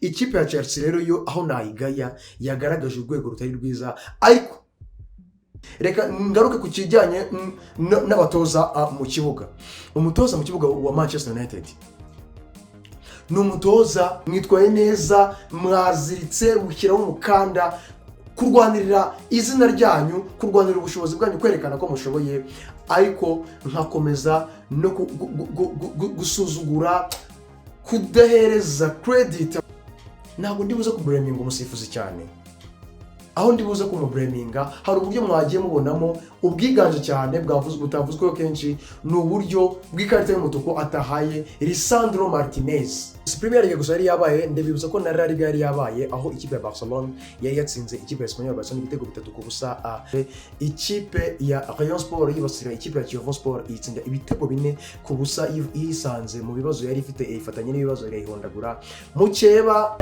Ikipe ya Chelsea rero yo, aho nayigaya, yagaragaje urwego rutari rwiza. Ariko reka ngaruke ku kijyanye n'abatoza mu kibuga. Umutoza mu kibuga wa Manchester United ni umutoza mwitwaye neza, mwaziritse, mushyiraho umukanda kurwanirira izina ryanyu, kurwanirira ubushobozi bwanyu, kwerekana ko mushoboye. Ariko nkakomeza no gusuzugura, kudahereza credit. Ntabwo ndi buze kublaminga umusifuzi cyane. Aho ndi buze kumublaminga, hari uburyo mwagiye mubonamo ubwiganje cyane bwavuzwe, butavuzweho kenshi, ni uburyo bw'ikarita y'umutuku atahaye Lisandro Martinez. Si Premier League gusa yari yabaye, ndabibutsa ko na La Liga yari yabaye, aho ikipe ya Barcelona yari yatsinze ikipe ya Espanyol Barcelona ibitego 3-0. Ikipe ya Rayon Sport yibasira ikipe ya Kiyovu Sport, iyitsinda ibitego 4-0, yisanze mu bibazo yari ifite, ifatanye n'ibibazo, irayihondagura mukeba.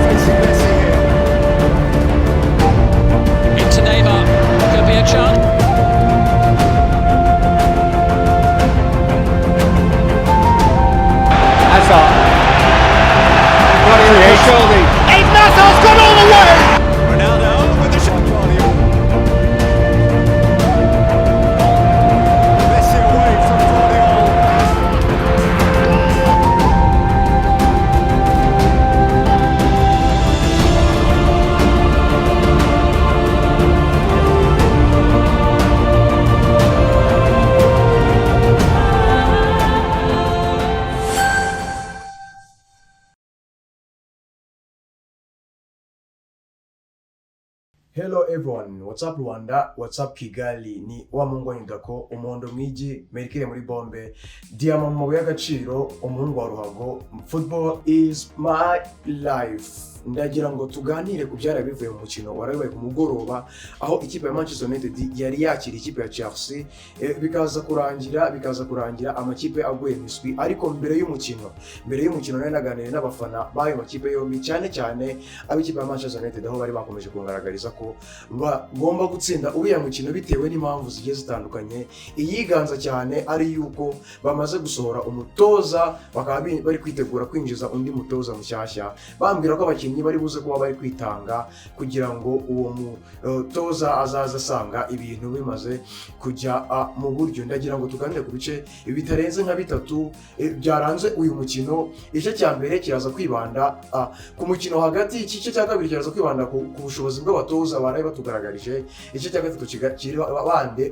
Facing Messi here. Into Neymar. Could be a chance. Hazard. Running Koscielny. Eden Hazard's gone all the way! Ronaldo with the shot. Messi away from Guardiola. Hello everyone, what's up Rwanda, what's up Kigali? Ni wa muhungu wanyu Dako, umuhondo mwigi, Merikire muri bombe, diyama mu mabuye y'agaciro, umuhungu wa ruhago, football is my life. Ndagira ngo tuganire ku byari bivuye mu mukino warabaye ku mugoroba, aho ikipe ya Manchester United yari yakira ikipe ya Chelsea, bikaza kurangira amakipe aguye miswi. Ariko mbere y'umukino nari naganiriye n'abafana b'ayo makipe yombi, cyane cyane ab'ikipe ya Manchester United, aho bari bakomeje kungaragariza ko bagomba gutsinda uriya mukino bitewe n'impamvu zigiye zitandukanye. Iyiganza cyane ari yuko bamaze gusohora umutoza, bakaba bari kwitegura kwinjiza undi mutoza mushyashya. Bambwira ko abakinnyi bari buze kuba bari kwitanga kugira ngo uwo mutoza azaze asanga ibintu bimaze kujya mu buryo. Ndagira ngo tuganire ku bice bitarenze nka bitatu byaranze uyu mukino. Igice cya mbere kiraza kwibanda ku mukino hagati, igice cya kabiri kiraza kwibanda ku bushobozi bw'abatoza baraye batugaragarije, igice cya gatatu kiri bande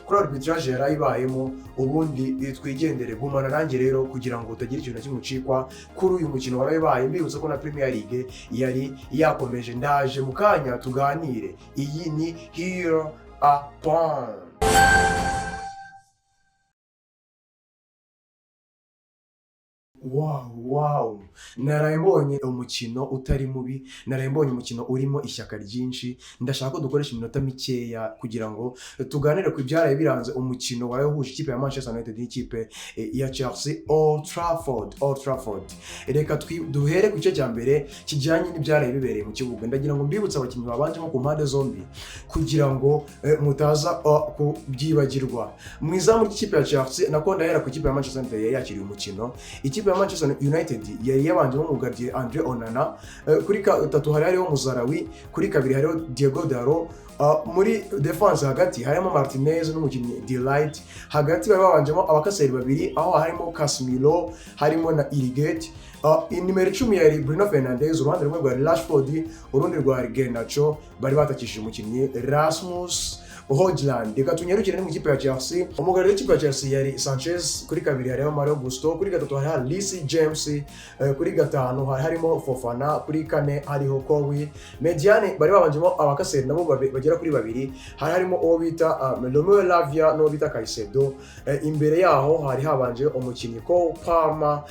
kuri arbitrage yari ibayemo, ubundi twigendere. Gumana nanjye rero kugira ngo utagira ikintu na kimwe ucikwa kuri uyu mukino waraye ubaye. Mbibutsa ko na Premier League yari yakomeje. Ndaje mu kanya tuganire. Iyi ni Hero Upon. Wow, naraye mbonye umukino utari mubi, naraye mbonye umukino urimo ishyaka ryinshi. Ndashaka ko dukoresha iminota mikeya kugira ngo tuganire ku byaraye biranze umukino waraye uhuje ikipe ya Manchester United n'ikipe ya Chelsea, Old Trafford, Old Trafford. Reka duhere ku gice cya mbere kijyanye n'ibyaraye bibereye mu kibuga. Ndagira ngo mbibutse abakinnyi babanjemo ku mpande zombi kugira ngo mutaza kubyibagirwa. Mu izamu ry'ikipe ya Chelsea, nako ndahera ku ikipe ya Manchester United yari yakiriye umukino. Ikipe ya Manchester United yari yabanjemo umugardien Andre Onana, kuri gatatu hari hariho Mazraoui, kuri kabiri hariho Diogo Dalot. Muri defense hagati harimo Martinez n'umukinnyi De Ligt. Hagati bari babanjemo abakaseri babiri, aho harimo Casemiro, harimo na Iriget. Nimero 10 yari Bruno Fernandes, uruhande rumwe rwa Rashford, urundi rwa Garnacho, bari batakishije umukinnyi Rasmus Hojlund. Reka tunyarukire mu ikipe ya Chelsea. Umugabo w'ikipe ya Chelsea yari Sanchez, kuri kabiri hariho Malo Gusto, kuri gatatu hariho Reece James, kuri gatanu hari harimo Fofana, kuri kane hariho Colwill. Médiane bari babanjemo abakaseri nabo bagera kuri babiri, hari harimo uwo bita Romeo Lavia n'uwo bita Caicedo. Imbere yaho hari habanje umukinnyi Cole Palmer.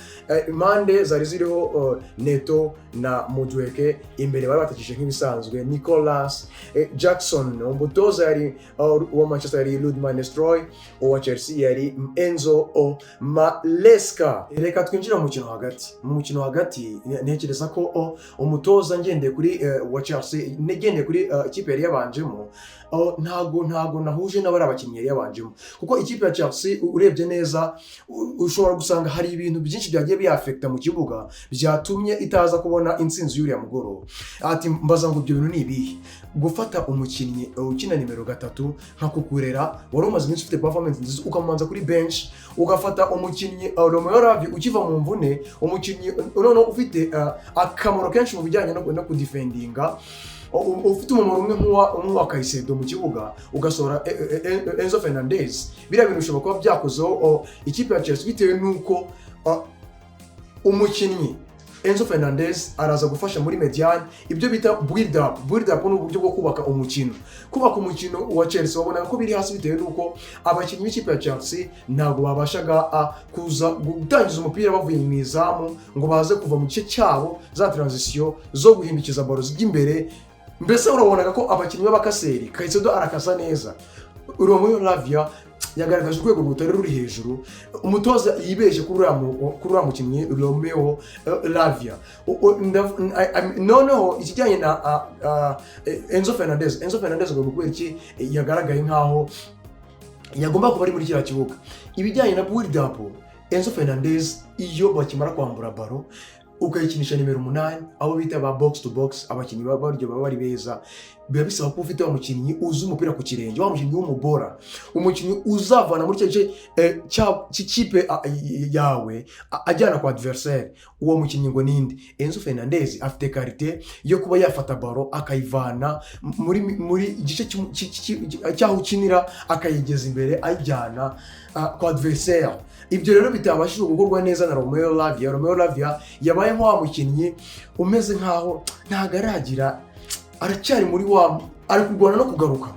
Impande zari ziriho Neto na Madueke, imbere bari batakishije nk'ibisanzwe Nicolas Jackson. Umutoza yari 11. Uwa Manchester yari Ruud van Nistelrooy, uwa Chelsea yari Enzo Maresca. Reka twinjire mu mukino hagati. Mu mukino hagati, ntekereza ko umutoza, ngendeye kuri wa Chelsea, ngendeye kuri ikipe yari yabanjemo, ntago nahuje n'abari abakinnyi yari yabanjemo, kuko ikipe ya Chelsea, urebye neza, ushobora gusanga hari ibintu byinshi byagiye biyafekita mu kibuga byatumye itaza kubona intsinzi y'uriya mugoroba. Ati mbaza ngo ibyo bintu ni ibihe? Gufata umukinnyi ukina nimero 3 nka Cucurella, wari umaze iminsi ufite performance nziza, ukamubanza kuri bench, ugafata umukinnyi Romeo Lavia ukiva mu mvune, umukinnyi noneho ufite akamaro kenshi mu bijyanye no kudefendinga, ufite umumaro umwe nk'uwa Caicedo mu kibuga, ugasohora Enzo Fernandez. Biriya bintu bishobora kuba byakozeho ikipe ya Chelsea, bitewe n'uko umukinnyi Enzo Fernandez araza gufasha muri médiane, ibyo bita build up. Build up ni uburyo bwo kubaka umukino. Kubaka umukino wa Chelsea wabonaga ko biri hasi, bitewe n'uko abakinnyi b'ikipe ya Chelsea ntabwo babashaga kuza gutangiza umupira bavuye mu izamu ngo baze kuva mu gice cyabo, za transition zo guhindukiza ballon zijya imbere. Mbese urabonaga ko abakinnyi b'abakaseri, Caicedo arakasa neza, Romeo Lavia yagaragaje urwego rutari ruri hejuru. Umutoza yibeshye kuri uriya mukinnyi Romeo Lavia. Noneho ikijyanye na Enzo Fernandez, Enzo Fernandez ngo kubera iki yagaragaye nkaho yagomba kuba ari muri kiriya kibuga? Ibijyanye na build up, Enzo Fernandez iyo bakimara kwambura ballon ukayikinisha nimero 8, abo bita ba box to box, abakinnyi baba baryo baba bari beza, biba bisaba kuba ufite wa mukinnyi uzi umupira ku kirenge, wa mukinnyi w'umubora, umukinnyi uzavana muri icyo gice cy'ikipe yawe ajyana kwa adversaire. Uwo mukinnyi ngo ninde? Enzo Fernandez afite qualité yo kuba yafata ballon akayivana muri igice cy'aho ukinira, akayigeza imbere, ayijyana kwa adversaire. Ibyo rero bitabashije gukorwa neza na Romeo Lavia. Romeo Lavia yabaye nk'wa mukinnyi umeze nkaho ntabwo aragira, aracyari muri wa, ari kurwana no kugaruka.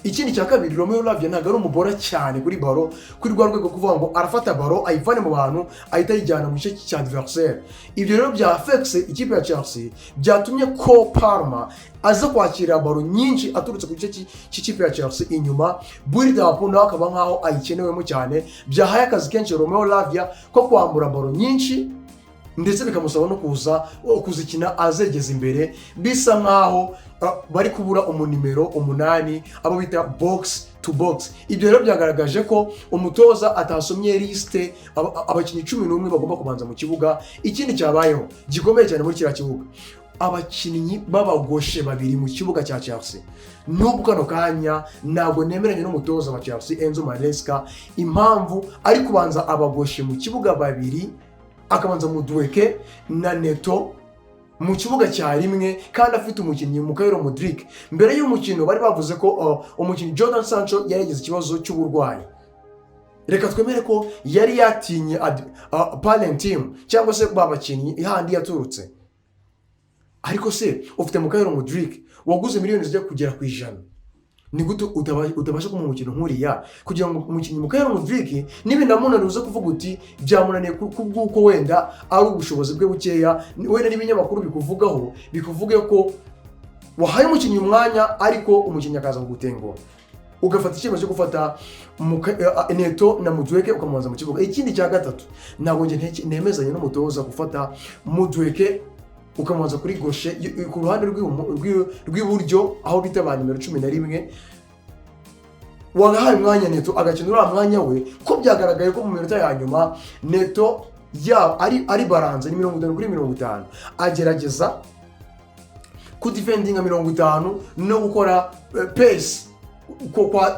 Ikindi cya kabiri, Romeo Lavia ntabwo ari umubora cyane kuri ballon, kuri rwa rwego kuvuga ngo arafata ballon ayivane mu bantu, ahita ayijyana mu gice cya adversaire. Ibyo rero bya afekise ikipe ya Chelsea, byatumye ko Palmer aza kwakira ballon nyinshi aturutse ku gice cy'ikipe ya Chelsea inyuma, build up nawe akaba nkaho ayikenewemo cyane. Byahaye akazi kenshi Romeo Lavia ko kwambura ballon nyinshi, ndetse bikamusaba no kuza kuzikina azegeza imbere, bisa nkaho bari kubura umunimero 8, abo bita box to box. Ibyo rero byagaragaje ko umutoza atasomye liste abakinnyi 11 bagomba kubanza mu kibuga. Ikindi cyabayeho gikomeye cyane muri kiriya kibuga, abakinnyi b'abagoshe babiri mu kibuga cya Chelsea. N'ubwo kano kanya ntabwo nemeranya n'umutoza wa Chelsea Enzo Maresca, impamvu ari kubanza abagoshe mu kibuga babiri, akabanza Madueke na Neto mu kibuga cya rimwe, kandi afite umukinnyi Mykhailo Mudryk. Mbere y'umukino bari bavuze ko umukinnyi Jadon Sancho yari yagize ikibazo cy'uburwayi. Reka twemere ko yari yatinye parent team, cyangwa se ba bakinnyi handi yaturutse. Ariko se ufite Mykhailo Mudryk waguze miliyoni zijya kugera ku 100, ni gute utabasha kumuha umukino nk'uriya, kugira ngo umukinnyi Mykhailo Mudryk nibinamunanira uze kuvuga uti byamunaniye kubw'uko wenda ari ubushobozi bwe bukeya, wenda n'ibinyamakuru bikuvugaho bikuvuge ko wahaye umukinnyi umwanya, ariko umukinnyi akaza kugutenguha, ugafata icyemezo cyo gufata Neto na Madueke ukamubanza mu kibuga? Ikindi cya gatatu, ntabwo njye nemezanya n'umutoza gufata Madueke ukamubanza kuri gauche, ku ruhande rw'iburyo, aho bita ba nimero 11. Wagahaye umwanya Neto agakina uriya mwanya we, ko byagaragaye ko mu minota ya nyuma Neto ya ari balance, ni 50 kuri 50, agerageza kudefendinga 50 no gukora pace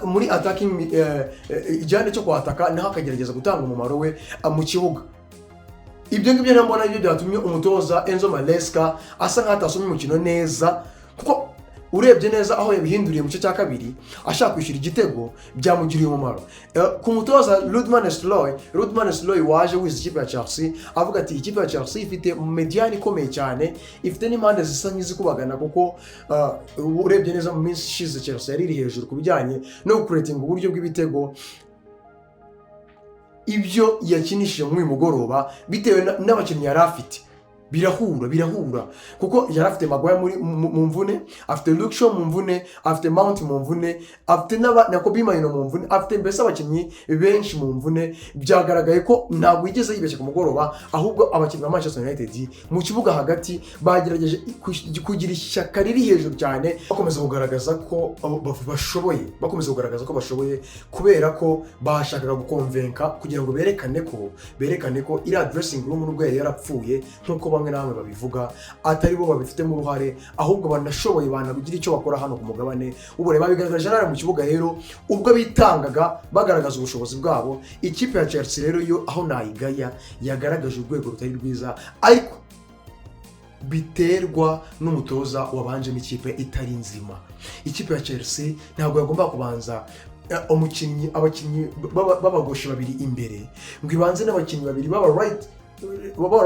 muri attacking, igihande cyo kwataka, naho akagerageza gutanga umumaro we mu kibuga. Ibyo ngibyo rero mbona aribyo byatumye umutoza Enzo Maresca asa nkaho atasomye umukino neza, kuko urebye neza aho yabihinduriye mu gice cya kabiri ashaka kwishyura igitego, byamugiriye umumaro. Ku mutoza Ruud van Nistelrooy, Ruud van Nistelrooy waje wize ikipe ya Chelsea, avuga ati ikipe ya Chelsea ifite médiane ikomeye cyane, ifite n'impande zisa nk'izikubagana, kuko urebye neza mu minsi ishize Chelsea yari iri hejuru ku bijyanye no gukuretinga uburyo bw'ibitego. Ibyo yakinishije muri uyu mugoroba, bitewe n'abakinnyi yari afite, Birahura, birahura, kuko yari afite Maguire mu mvune, afite Luke Shaw mu mvune, afite Mount mu mvune, afite na Kobbie Mainoo mu mvune, afite mbese abakinnyi benshi mu mvune. Byagaragaye ko ntabwo yigeze yibeshya ku mugoroba, ahubwo abakinnyi ba Manchester United mu kibuga hagati bagerageje kugira ishyaka riri hejuru cyane, bakomeza kugaragaza ko bashoboye, bakomeza kugaragaza ko bashoboye, kubera ko bashakaga gukonvenka kugira ngo berekane ko iriya dressing room, nubwo yari yarapfuye nk'uko bamwe na bamwe babivuga, atari bo babifitemo uruhare, ahubwo banashoboye, banagira icyo bakora hano ku mugabane w'Uburayi. Babigaragaje nawe mu kibuga rero ubwo bitangaga bagaragaza ubushobozi bwabo. Ikipe ya Chelsea rero yo, aho nayigaya, yagaragaje urwego rutari rwiza, ariko biterwa n'umutoza wabanjemo ikipe itari nzima. Ikipe ya Chelsea ntabwo yagomba kubanza umukinnyi abakinnyi b'abagoshe babiri imbere, ngo ibanze n'abakinnyi babiri b'aba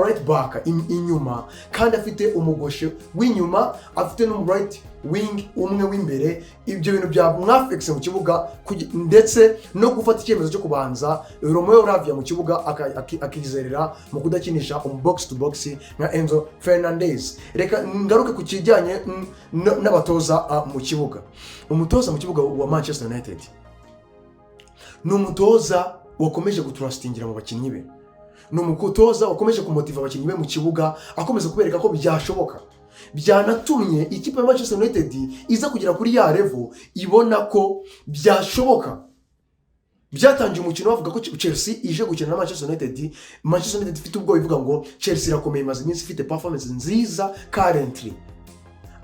right back inyuma, kandi afite umugoshe w'inyuma, afite n'umu right wing umwe w'imbere. Ibyo bintu bya mwafekise mu kibuga, ndetse no gufata icyemezo cyo kubanza Romeo Lavia mu kibuga, akizerera mu kudakinisha umu box to box nka Enzo Fernandez. Reka ngaruke ku kijyanye n'abatoza mu kibuga. Umutoza mu kibuga wa Manchester United ni umutoza wakomeje gutrustingira mu bakinnyi be, ni umutoza wakomeje kumotiva abakinnyi be mu kibuga, akomeza kubereka ko byashoboka. Byanatumye ikipe ya Manchester United iza kugera kuri ya level ibona ko byashoboka. Byatangiye umukino bavuga ko Chelsea ije gukina na Manchester United, Manchester United ifite ubwoba, ivuga ngo Chelsea irakomeye, imaze iminsi ifite performance nziza currently.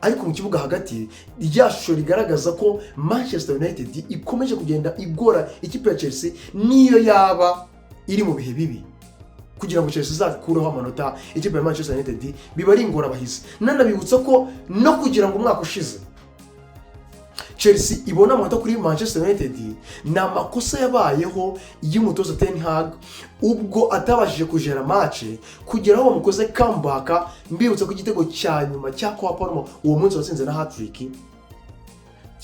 Ariko mu kibuga hagati, rya shusho rigaragaza ko Manchester United ikomeje kugenda igora ikipe ya Chelsea, niyo yaba iri mu bihe bibi, kugira ngo Chelsea izakureho amanota ikipe ya Manchester United biba ari ingorabahizi. Nanabibutsa ko no kugira ngo umwaka ushize Chelsea ibone amanota kuri Manchester United, ni amakosa yabayeho y'umutoza Ten Hag ubwo atabashije kujera match kugera aho bamukoze comeback. Mbibutsa ko igitego cya nyuma cya Cole Palmer uwo munsi watsinze na hat-trick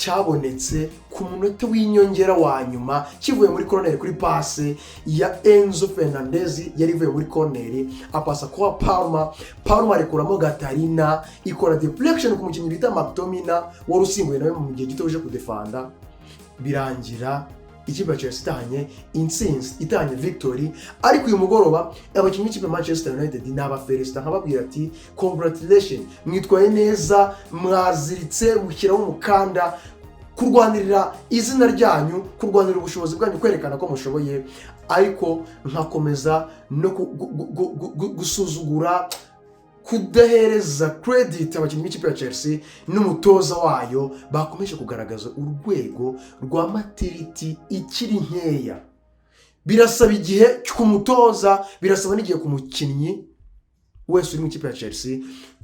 cyabonetse ku munota w'inyongera wa nyuma, kivuye muri koroneri kuri pase ya Enzo Fernandez yari ivuye muri koroneri, apasa kwa Palmer, Palmer arekuramo Gatarina, ikora deflection ku mukinnyi bita McTominay wari usimbuye nawe mu gihe gito uje kudefanda, birangira ikipe ya Chelsea itahanye intsinzi, itahanye victory. Ariko uyu mugoroba abakinnyi b'ikipe ya Manchester United ni abafelicita, nkababwira ati: "Congratulation, mwitwaye neza, mwaziritse mushyiraho umukanda kurwanirira izina ryanyu, kurwanirira ubushobozi bwanyu, kwerekana ko mushoboye." Ariko nkakomeza no gusuzugura, kudahereza credit abakinnyi b'ikipe ya Chelsea n'umutoza wayo bakomeje kugaragaza urwego rwa maturity ikiri nkeya. Birasaba igihe ku mutoza, birasaba n'igihe ku mukinnyi wese uri mu ikipe ya Chelsea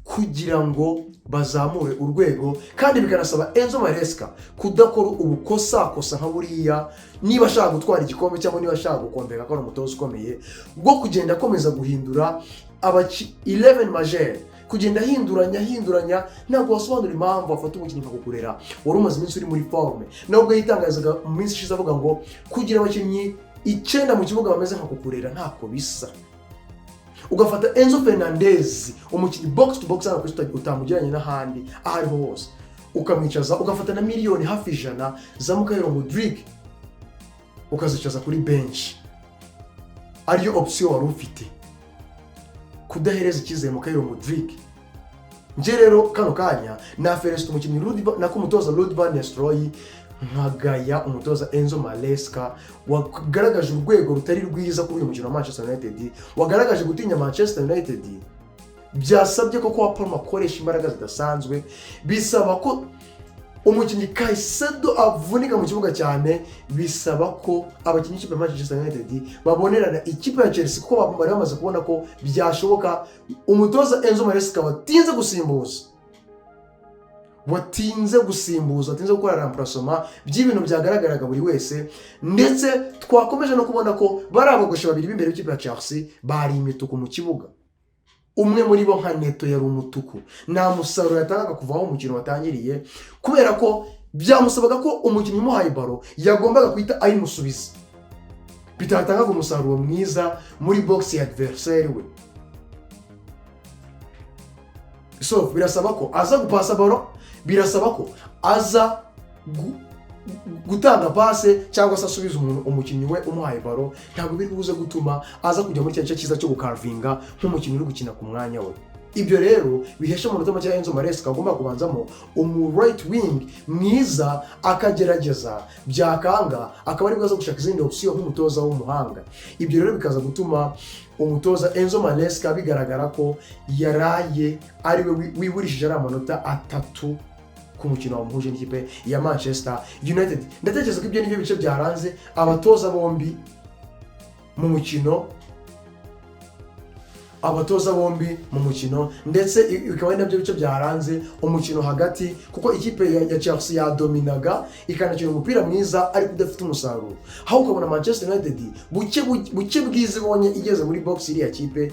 kugira ngo bazamure urwego, kandi bikanasaba Enzo Maresca kudakora ubukosakosa nka buriya niba ashaka gutwara igikombe cyangwa niba ashaka gukombeka ko ari umutoza ukomeye, bwo kugenda akomeza guhindura abaki 11 majeur, kugenda ahinduranya ahinduranya. Ntabwo wasobanura impamvu afata umukinnyi nka Cucurella wari umaze iminsi uri muri forme, nubwo yitangazaga mu minsi ishize avuga ngo kugira abakinnyi 9 mu kibuga bameze nka Cucurella ntako bisa, ugafata Enzo Fernandez, umukinnyi box to box hano ku isi utamugereranya n'ahandi aho ariho hose, ukamwicaza, ugafata na miliyoni hafi 100 za Mykhailo Mudryk ukazicaza kuri bench, ariyo option wari ufite, kudahereza icyizere Mykhailo Mudryk. Njye rero kano kanya na felicita umukinnyi nako umutoza Ruud van Nistelrooy, nkagaya umutoza Enzo Maresca wagaragaje urwego rutari rwiza kuri uyu mukino wa Manchester United, wagaragaje gutinya Manchester United. Byasabye ko kwa Palmer akoresha imbaraga zidasanzwe, bisaba ko umukinnyi Caicedo avunika mu kibuga cyane, bisaba ko abakinnyi b'ikipe ya Manchester United babonerana ikipe ya Chelsea, kuko bari bamaze kubona ko byashoboka. Umutoza Enzo Maresca watinze gusimbuza, watinze gukora remplacement by'ibintu byagaragaraga buri wese. Ndetse twakomeje no kubona ko bari abagoshe babiri b'imbere b'ikipe ya Chelsea bari imituku mu kibuga, umwe muri bo nka Neto yari umutuku, nta musaruro yatangaga kuva aho umukino watangiriye, kubera ko byamusabaga ko umukinnyi umuhaye ballon yagombaga guhita ayimusubiza, bitatangaga umusaruro mwiza muri box ya adversaire we. So birasaba ko aza gupasa ballon, birasaba ko aza gutanga passe cyangwa se asubiza umuntu, umukinnyi we umuhaye ballon. Ntabwo biri buze gutuma aza kujya muri cya gice cyiza cyo gucarvinga nk'umukinnyi uri gukina ku mwanya we. Ibyo rero bihesha amanota make ya Enzo Maresca. Agomba kubanzamo umu right wing mwiza, akagerageza, byakanga akaba aribwo aza gushaka izindi option nk'umutoza w'umuhanga. Ibyo rero bikaza gutuma umutoza Enzo Maresca bigaragara ko yaraye ariwe wiburishije ari amanota 3 ku mukino wamuhuje n'ikipe ya Manchester United. Ndatekereza ko ibyo nibyo bice byaranze abatoza bombi mu mukino, abatoza bombi mu mukino, ndetse bikaba ari nabyo bice byaranze umukino hagati, kuko ikipe ya Chelsea yadominaga, ikanakina umupira mwiza ariko udafite umusaruro, aho ukabona Manchester United buke buke bwiza ibonye igeze muri box iriya kipe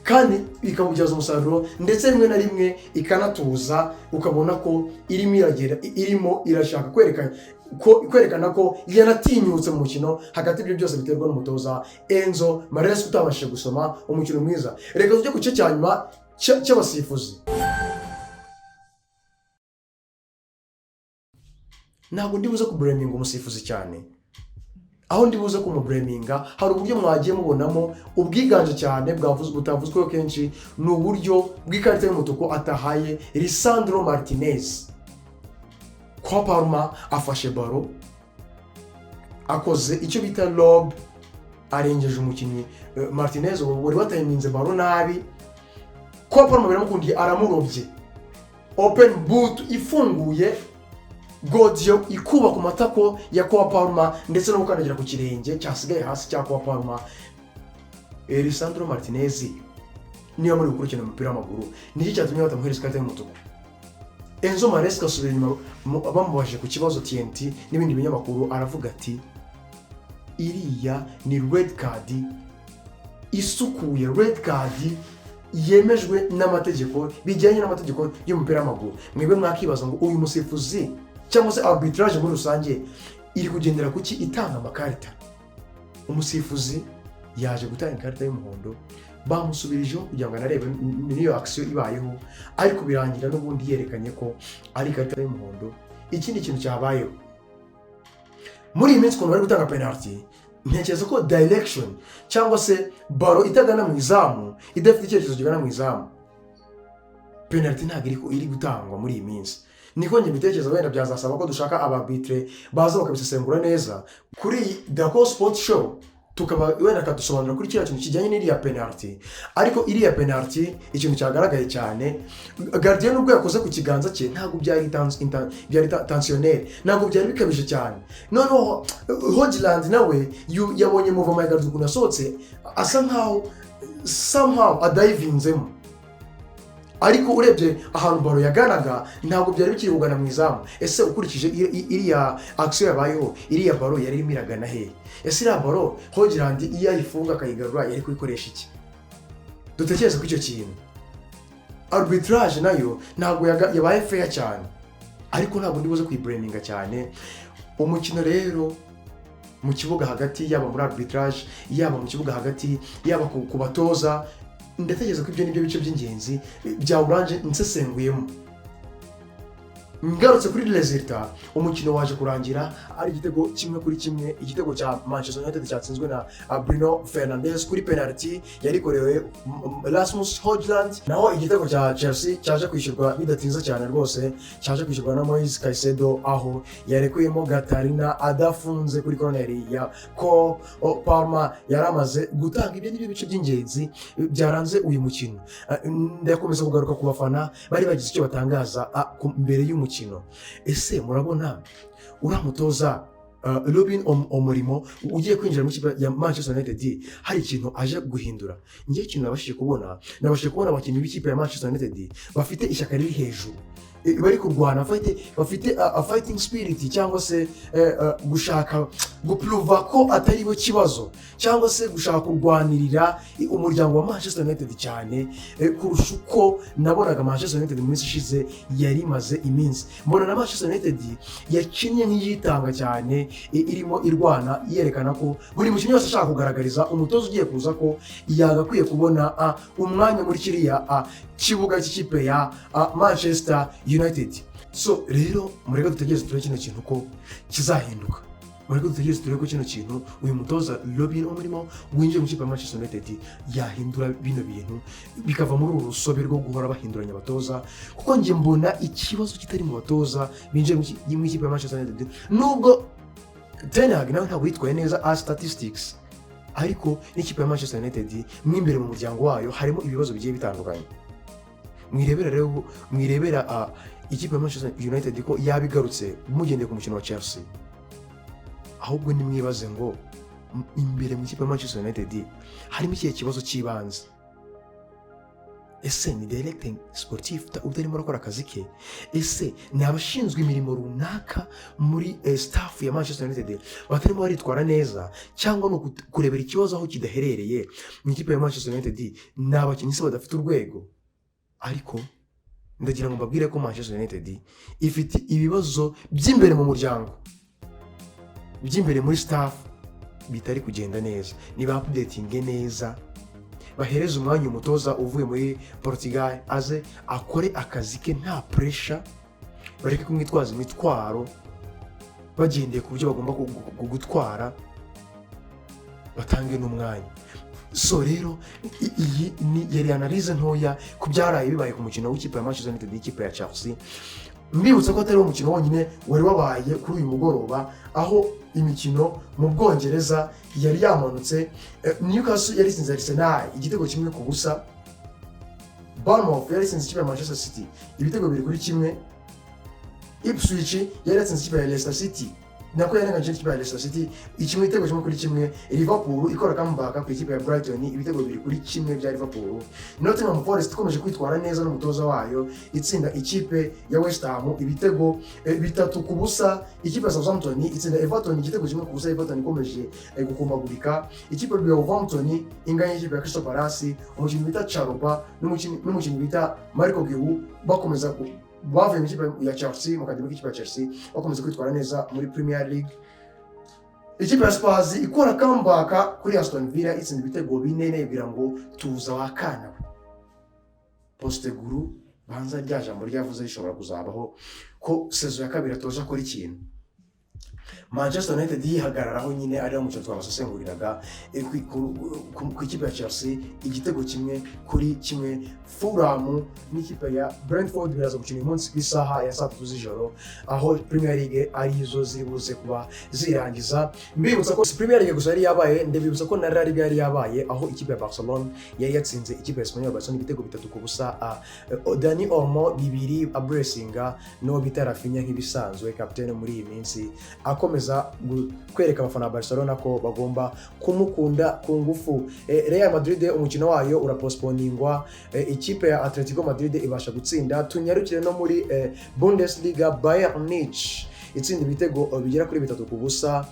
kandi ikawubyaza umusaruro, ndetse rimwe na rimwe ikanatuza, ukabona ko irimo iragera, irimo irashaka kwerekana ko yanatinyutse mu mukino hagati. Ibyo byose biterwa n'umutoza Enzo Maresca utabashije gusoma umukino mwiza. Reka tujye ku gice cya nyuma cy'abasifuzi. Ntabwo ndi buze kublaminga umusifuzi cyane. Aho ndi buze kumublaminga, hari uburyo mwagiye mubonamo ubwiganje cyane butavuzweho kenshi, ni uburyo bw'ikarita y'umutuku atahaye Lisandro Martinez. Kwa Palmer afashe ballon, akoze icyo bita lob, arengeje umukinnyi Martinez wari watayiminze ballon nabi. Kwa Palmer biramukundiye, aramurobye, open boot ifunguye, godiyo ikuba ku matako ya Cole Palmer, ndetse no gukandagira ku kirenge cyasigaye hasi cya Cole Palmer. Lisandro Martinez, niba muri gukurikirana umupira w'amaguru, niki cyatumye batamuhereza ikarita y'umutuku? Enzo Maresca asubira inyuma, bamubajije ku kibazo TNT n'ibindi binyamakuru, aravuga ati: "Iriya ni red card isukuye, red card yemejwe n'amategeko, bijyanye n'amategeko y'umupira w'amaguru." Mwebwe mwakibaza ngo uyu musifuzi cyangwa se arbitrage muri rusange iri kugendera kuki itanga amakarita? Umusifuzi yaje gutanga ikarita y'umuhondo, bamusubirijeho kugira ngo anarebe n'iyo action ibayeho, ariko birangira n'ubundi yerekanye ko ari ikarita y'umuhondo. Ikindi kintu cyabayeho muri iyi minsi, ukuntu bari gutanga penalty, ntekereza ko direction cyangwa se ballon itagana mu izamu, idafite icyerekezo kigana mu izamu, penalty ntabwo iri gutangwa muri iyi minsi. Niko njye mbitekereza. Wenda byazasaba ko dushaka aba arbitre baza bakabisesengura neza kuri Dako Sport Show, tukaba wenda akadusobanurira kuri kiriya kintu kijyanye n'iriya penalty. Ariko iriya penalty, ikintu cyagaragaye cyane, gardien nubwo yakoze ku kiganza cye, ntabwo byari byari intentionnel, ntabwo byari bikabije cyane. Noneho Hojlund nawe yabonye mouvement ya gardien, ukuntu yasohotse asa nkaho somehow adayivinzemo, ariko urebye ahantu ballon yaganaga, ntabwo byari bikiri kugana mu izamu. Ese ukurikije iriya action yabayeho, iriya ballon yari irimo iragana hehe? Ese iriya ballon Hojlund iyo ayifunga akayigarura yari kuyikoresha iki? Dutekereze ko icyo kintu arbitrage nayo ntabwo yabaye fair cyane, ariko ntabwo ndi buze kuyiblaminga cyane. Umukino rero mu kibuga hagati, yaba muri arbitrage, yaba mu kibuga hagati, yaba ku batoza, ndatekereza ko ibyo ni byo bice by'ingenzi bya oranje nsesenguyemo. Ngarutse kuri résultat, umukino waje kurangira ari igitego 1-1, igitego cya Manchester United cyatsinzwe na Bruno Fernandes kuri penalty yarikorewe Rasmus Hojlund, naho igitego cya Chelsea cyaje kwishyurwa bidatinze cyane rwose, cyaje kwishyurwa na Moise Caicedo, aho yarekuyemo Gatarina adafunze kuri koroneri ya Cole Palmer yari amaze gutanga. Ibyo nibyo bice by'ingenzi byaranze uyu mukino. Ndakomeza kugaruka ku bafana bari bagize icyo batangaza mbere y'umukino. Ese murabona uriya mutoza Ruben Amorim ugiye kwinjira mu ikipe ya Manchester United hari ikintu aje guhindura? Ngewe ikintu nabashije kubona abakinnyi b'ikipe ya Manchester United bafite ishyaka riri hejuru. bari kurwana, bafite a fighting spirit, cyangwa se gushaka gupuruva ko atari bo kibazo, cyangwa se gushaka kurwanirira umuryango wa Manchester United cyane kurusha uko nabonaga Manchester United mu minsi ishize yari imaze iminsi. Mbona na Manchester United yakinnye nk'iyitanga cyane, irimo irwana, yerekana ko buri mukinnyi wese ashaka kugaragariza umutoza ugiye kuza ko yagakwiye kubona umwanya muri kiriya kibuga cy'ikipe ya Manchester United. So rero mureke dutegereze turebe kino kintu ko kizahinduka. Mureke dutegereze turebe ko kino kintu uyu mutoza Ruben Amorim winjiye mu kipe ya Manchester United yahindura bino bintu, bikava muri uru rusobe rwo guhora bahinduranya abatoza, kuko njye mbona ikibazo kitari mu batoza binjiye mu ikipe ya Manchester United, nubwo Ten Hag nawe ntabwo yitwaye neza as statistics, ariko n'ikipe ya Manchester United mo imbere mu muryango wayo harimo ibibazo bigiye bitandukanye. Mwirebera rero, mwirebera ikipe ya Manchester United ko yaba igarutse mugendeye ku mukino wa Chelsea. Ahubwo nimwibaze ngo imbere mu ikipe ya Manchester United harimo ikihe kibazo cy'ibanze? Ese ni directeur sportif utarimo arakora akazi ke? Ese ni abashinzwe imirimo runaka muri staff ya Manchester United batarimo baritwara neza, cyangwa ni kurebera ikibazo aho kidaherereye mu ikipe ya Manchester United? Ni abakinnyi se badafite urwego? Ariko ndagira ngo mbabwire ko Manchester United ifite ibibazo by'imbere mu muryango, by'imbere muri staff bitari kugenda neza. Niba updatinge neza, bahereze umwanya umutoza uvuye muri Portugal aze akore akazi ke nta pressure, bareke kumwitwaza imitwaro bagendeye ku byo bagomba gutwara, batange n'umwanya. So rero iyi ni yari analyse ntoya ku byaraye bibaye ku mukino w'ikipe ya Manchester United n'ikipe ya Chelsea. Mbibutsa ko atari wo mukino wonyine wari wabaye kuri uyu mugoroba, aho imikino mu Bwongereza yari yamanutse. Newcastle yari itsinze Arsenal igitego 1-0. Bournemouth yari itsinze ikipe ya Manchester City ibitego 2-1. Ipswich yari yatsinze ikipe ya Leicester City, nako yarenganyije ikipe ya Leicester City ikimwe, igitego 1-1. Liverpool ikora comeback ku ikipe ya Brighton, ibitego 2-1 bya Liverpool. Nottingham Forest ikomeje kwitwara neza n'umutoza wayo, itsinda ikipe ya West Ham ibitego 3-0. Ikipe ya Southampton itsinda Everton igitego 1-0. Everton ikomeje gukumbagurika. Ikipe ya Wolverhampton inganya ikipe ya Crystal Palace. Umukinnyi bita Chalobah n'umukinnyi bita Marc Guiu bakomeza bavuye mu ikipe ya Chelsea, mu kademi k'ikipe ya Chelsea, bakomeza kwitwara neza muri Premier League. Ikipe ya Spurs ikora comeback kuri Aston Villa, itsinda ibitego 4, nibwira ngo tuza wakana we Postecoglou, banza rya jambo ryavuze rishobora kuzabaho ko saison ya kabiri atoje akora ikintu. Manchester United yihagararaho nyine, ariyo mukino twabasesenguriraga, ku ikipe ya Chelsea igitego 1-1. Fulham n'ikipe ya Brentford biraza gukina uyu munsi ku isaha ya saa 3 z'ijoro, aho Premier League arizo ziri buze kuba zirangiza. Mbibutsa ko si Premier League gusa yari yabaye, ndabibutsa ko na La Liga yari yabaye, aho ikipe ya Barcelona yari yatsinze ikipe ya Espanyol Barcelona ibitego 3-0. Dani Olmo bibiri abresinga, n'uwo bita Raphinha nk'ibisanzwe, kapitene muri iyi minsi, akomeza kwereka abafana ba Barcelona ko bagomba kumukunda ku ngufu. Real Madrid umukino wayo uraposponingwa, ikipe ya Atletico Madrid ibasha gutsinda. Tunyarukire no muri Bundesliga, Bayern Munich itsinda ibitego bigera kuri 3-0,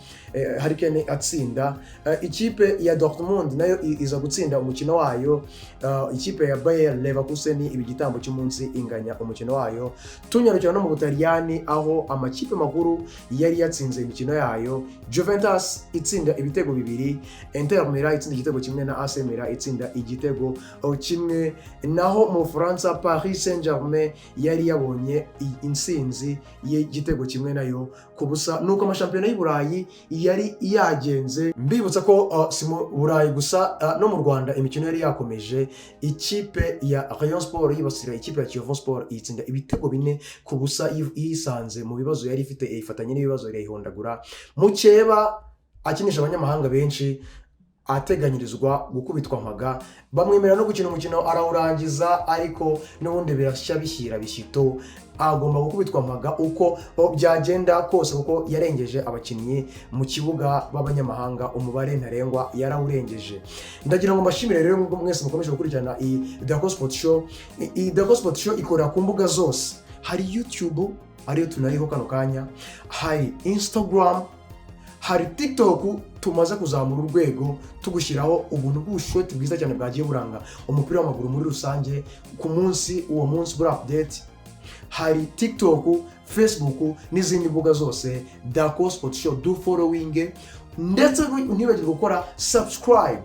Harry Kane atsinda. Ikipe ya Dortmund nayo iza gutsinda umukino wayo. Ikipe ya Bayer Leverkusen iba igitambo cy'umunsi, inganya umukino wayo. Tunyarukira no mu Butaliyani, aho amakipe makuru yari yatsinze imikino yayo: Juventus itsinda ibitego 2, Inter Milan itsinda igitego 1 na AC Milan itsinda igitego 1. Naho mu Bufaransa, Paris Saint-Germain yari yabonye intsinzi y'igitego 1 nayo ku busa. Nuko amashampiyona y'i Burayi yari yagenze. Mbibutsa ko si mu Burayi gusa, no mu Rwanda imikino yari yakomeje. Ikipe ya Rayon Sport yibasira ikipe ya Kiyovu Sport, itsinda ibitego 4-0, yisanze mu bibazo yari ifite, ifatanye n'ibibazo irayihondagura. Mukeba akinisha abanyamahanga benshi ateganyirizwa gukubitwa mpaga, bamwemerera no gukina umukino arawurangiza, ariko n'ubundi birashya bishyira bishyito, agomba gukubitwa mpaga uko byagenda kose, kuko yarengeje abakinnyi mu kibuga b'abanyamahanga, umubare ntarengwa yarawurengeje. Ndagira ngo mbashimire rero mwese mukomeje gukurikirana iyi Dako Sport Show. Iyi Dako Sport Show ikorera ku mbuga zose. Hari YouTube ariyo tunariho kano kanya, hari Instagram, hari TikTok. Tumaze kuzamura urwego, tugushyiraho ubuntu bw'ubushoti bwiza cyane bwagiye buranga umupira w'amaguru muri rusange ku munsi, uwo munsi buri update. Hari TikTok, Facebook n'izindi mbuga zose. Dako Sport Show, do following, ndetse ntibagirwe gukora subscribe,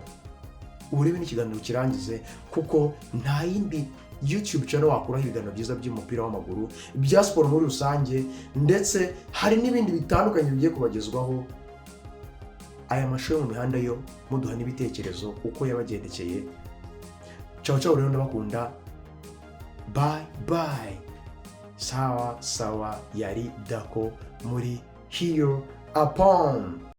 urebe n'ikiganiro kirangize, kuko nta yindi YouTube channel wakuraho ibiganiro byiza by'umupira w'amaguru, bya siporo muri rusange, ndetse hari n'ibindi bitandukanye bigiye kubagezwaho. Aya mashusho yo mu mihanda yo muduha n'ibitekerezo uko yabagendekeye. Ciao ciao rero, ndabakunda, bye bye, sawa sawa. Yari Dako muri Here Upon.